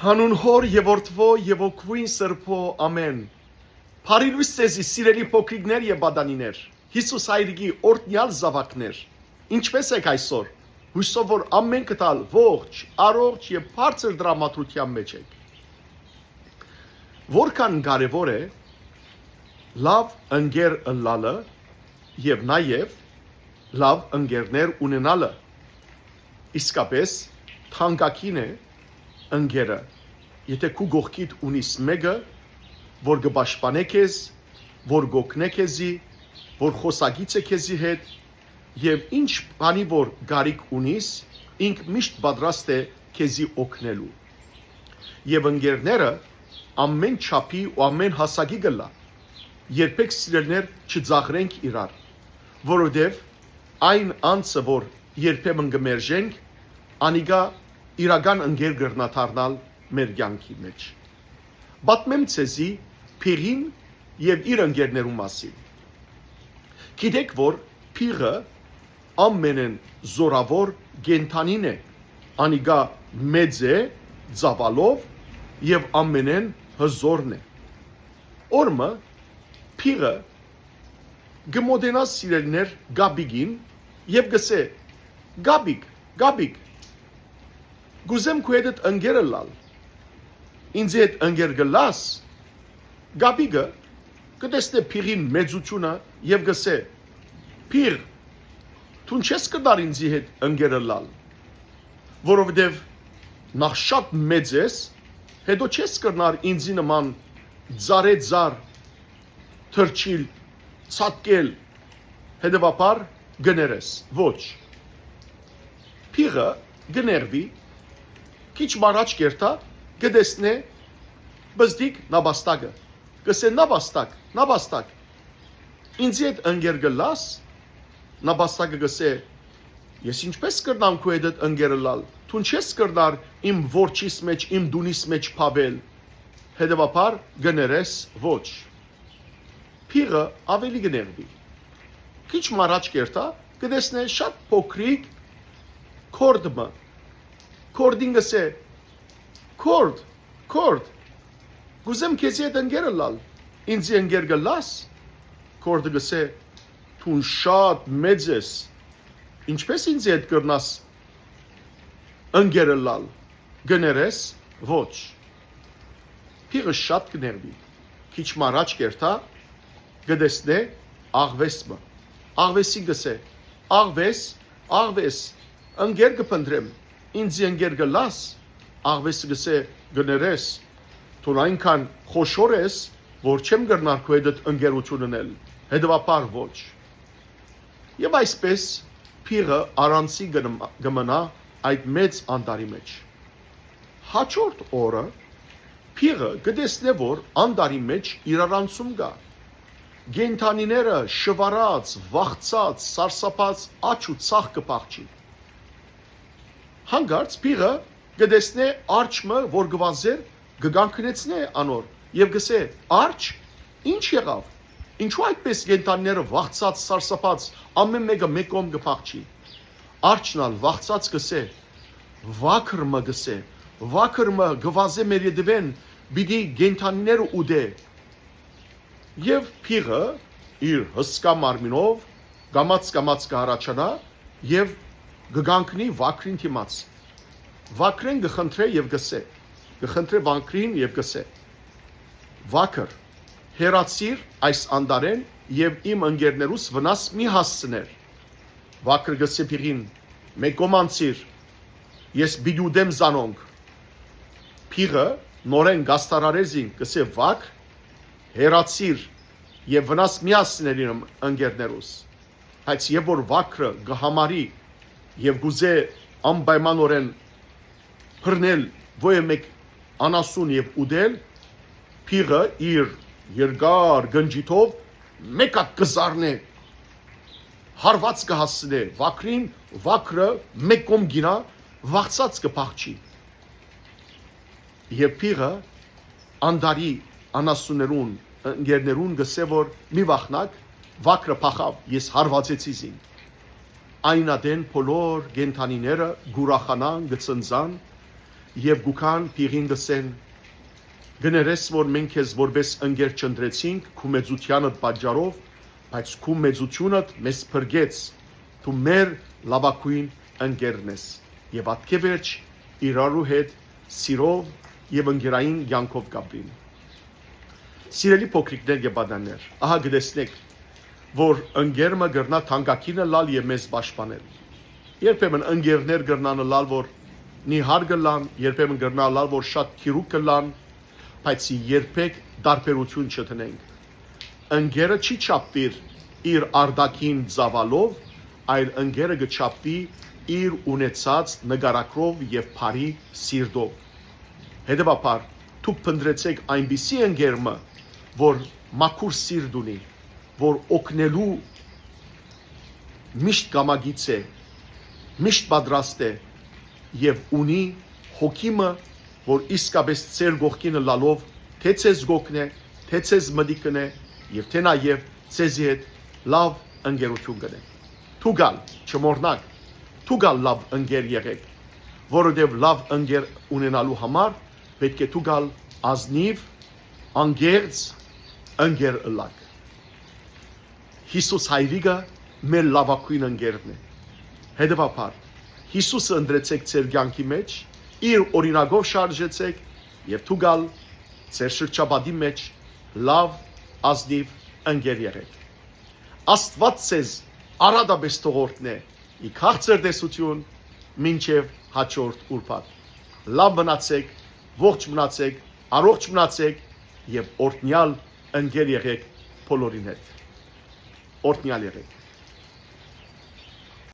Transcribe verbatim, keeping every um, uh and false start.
Հանուն Հօր եւ Որդւոյ եւ Հոգւոյն Սրբոյ, ամէն։ Բարի լոյս ձեզի, սիրելի փոքրիկներ եւ պատանիներ, Յիսուս Հայրիկի օրհնեալ զաւակներ։ Ինչպէս եք այսօր։ Յուսով որ ամէնքդ ալ ողջ, առողջ եւ բարձր տրամադրութեան մէջ եք։ Որքան կարեւոր է լաւ ընկեր ըլլալը եւ նաեւ լաւ ընկերներ ունենալը։ Իսկապէս թանկագին է ընկերը, եթէ քու կողքիդ ունիս մէկը, որ կը պաշտպանէ քեզ, որ կ'օգնէ քեզի, որ խօսակից է քեզի հետ, եւ ինչ բանի որ կարիք ունիս, ինք միշտ պատրաստ է քեզի օգնելու։ Եւ ընկերները ամէն չափի ու ամէն հասակի կ'ըլլան, երբեք սիրելիներ չծաղրենք իրար, որովհետեւ այն անձը, որ երբեմն կը մերժենք, անիկա իրական ընկեր կրնայ դառնալ մեր կեանքի մէջ։ Պատմեմ ձեզի փիղին եւ իր ընկերներուն մասին։ Գիտեք, որ փիղը ամենէն զօրաւոր կենդանին է, անիկա մեծ է ծաւալով եւ ամենէն հզօրն է։ Օր մը փիղը կը մօտենայ, սիրելիներ, կապիկին եւ կ'ըսէ. «Կապիկ, կապիկ, կ'ուզեմ քու հետդ ընկեր ըլլալ, ինծի հետ ընկեր կ'ըլլաս»։ Կապիկը կը տեսնէ փիղին մեծութիւնը եւ կ'ըսէ. «Փիղ, դուն չես կրնար ինծի հետ ընկեր ըլլալ, որովհետեւ նախ շատ մեծ ես, հետո չես կրնար ինծի նման ծառէ ծառ թռչիլ, ցատկել, հետեւաբար կը ներես»։ Ոչ։ Փիղը կը նեղուի, քիչ մը առաջ կ'երթայ, կը տեսնէ բզդիկ նապաստակը, կ'ըսէ. «Նապաստակ, նապաստակ, ինծի հետ ընկեր կ'ըլլաս»։ Նապաստակը կ'ըսէ. «Ես ինչպէս կրնամ քու հետդ ընկեր ըլլալ, դուն չես կրնար իմ որջիս մէջ, իմ տունիս մէջ բաւել, հետեւաբար կը ներես»։ Ոչ։ Փիղը աւելի կը նեղուի։ Քիչ մը առաջ կ'երթայ, կը տեսնէ շատ փոքրիկ քորդ մը։ Քորդին կ'ըսէ. «Քորդ, քորդ, կ'ուզեմ քեզի հետ ընկեր ըլլալ, ինծի ընկեր կ'ըլլաս»։ Քորդը կ'ըսէ. «Դուն շատ մեծ ես, ինչպէս ինծի հետ կրնաս ընկեր ըլլալ, կը ներես»։ Ոչ։ Փիղը շատ կը նեղուի։ Քիչ մը առաջ կ'երթայ, կը տեսնէ աղուես մը։ Աղուեսին կ'ըսէ. «Աղուես, աղուես, ընկեր կը փնտռեմ, ինծի ընկեր կ'ըլլաս»։ Աղուեսը կ'ըսէ. «Կը ներես, դուն այնքան խոշոր ես, որ չեմ կրնար քու հետդ ընկերութիւն ընել, հետեւաբար ոչ»։ Եւ այսպէս փիղը առանցին կը նմ-, կը մնայ այդ մեծ անտառի մէջ։ Յաջորդ օրը փիղը կը տեսնէ, որ անտառի մէջ իրարանցում կայ։ Կենդանիները շուարած, վախցած, սարսափած, աջ ու ցախ կը փախչին։ Հանկարծ փիղը կը տեսնէ արջ մը, որ կը վազէր, կը կանգնեցնէ անոր եւ կ'ըսէ. «Արջ, ի՞նչ եղաւ։ Ինչո՞ւ այդպէս կենդանիները վախցած, սարսափած, ամէն մէկը մէկ կողմ կը փախչի»։ Արջն ալ վախցած կ'ըսէ. «Վաքր մը», կ'ըսէ, «վաքր մը կը վազէ մեր ետեւէն, պիտի կենդանիները ուտէ»։ Եւ փիղը իր հսկայ մարմինով կամաց-կամաց կը հառաչանայ եւ կը կանգնի վաքրին դիմաց։ Վաքրէն կը խնդրէ եւ կ'ըսէ, կը խնդրէ վաքրին եւ կ'ըսէ. «Վաքր, հեռացիր այս անտառէն եւ իմ ընկերներուս վնաս մի հասցներ»։ Վաքրը կ'ըսէ փիղին. «Մէկ կողմ անցիր, ես պիտի ուտեմ զանոնք»։ Փիղը նորէն կ'աստարարէ զինք, կ'ըսէ. «Վաքր, հեռացիր եւ վնաս մի հասցներ իմ ընկերներուս»։ Բայց երբ որ վաքրը կը համարի եւ կ'ուզէ անպայմանօրէն բռնել ոեւ մէկ անասուն եւ ուտել, փիղը իր երկար գնջիթով մէկ հատ կը զարնէ, հարուած կը հասցնէ վաքրին, վաքրը մէկ կողմ գինայ, վախցած կը փախչի։ Եւ փիղը անտառի անասուններուն, ընկերներուն կ'ըսէ, որ մի վախնաք, վաքրը փախաւ, ես հարվածեցի զինք։ Այն ատեն բոլոր կենդանիները կ'ուրախանան, կը ցնցան Եւ կու գան, բիղին կ'ըսեն. «Կը ներես որ մենք քեզ որպէս ընկեր չընտրեցինք քու մեծութեանդ պատճառով, բայց քու մեծութիւնդ մեզ փրկեց, դու մեր լաւագոյն ընկերն ես»։ Եւ ատկէ վերջ իրարու հետ սիրով եւ ընկերային կեանքով կ'ապրին։ Սիրելի փոքրիկներ եւ պատանիներ, ահա կը տեսնէք, որ ընկեր մը կրնայ թանկագին ըլլալ եւ մեզ պաշտպանել։ Երբեմն ընկերներ կրնան ըլլալ, որ նիհար կ'ըլլան, երբեմն կրնայ ըլլալ, որ շատ գիրուկ կ'ըլլան, բայց երբեք տարբերութիւն չդնենք։ Ընկերը չի չափուիր իր արտաքին ծաւալով, այլ ընկերը կը չափուի իր ունեցած նկարագրով եւ բարի սիրտով։ Հետեւաբար, դուք փնտռեցէք այնպիսի ընկեր մը, որ մաքուր սիրտ ունի, որ օգնելու միշտ կամակից է, միշտ պատրաստ է եւ ունի հոգի մը, որ իսկապէս ձեր կողքին ըլլալով թէ ձեզ կ'օգնէ, թէ ձեզ մտիկ կ'ընէ եւ թէ նաեւ ձեզի հետ լաւ ընկերութիւն կ'ընէ։ Դուք ալ չմոռնաք, դուք ալ լաւ ընկեր եղէք, որովհետեւ լաւ ընկեր ունենալու համար պէտք է դուք ալ ազնիւ, անկեղծ ընկեր ըլլաք։ Յիսուս Հայրիկը մեր լաւագոյն ընկերն է։ Հետեւաբար, Յիսուսը ընտրեցէք ձեր կեանքի մէջ, իր օրինակով շարժեցէք եւ դուք ալ ձեր շրջապատի մէջ լաւ, ազնիւ ընկեր եղէք։ Աստուած ձեզ առատապէս թող օրհնէ, ի քաղցր տեսութիւն մինչեւ հաջորդ ուրբաթ։ Լաւ մնացէք, ողջ մնացէք, առողջ մնացէք եւ օրհնեալ ընկեր եղէք բոլորին հետ։ Օրհնեալ եղէք։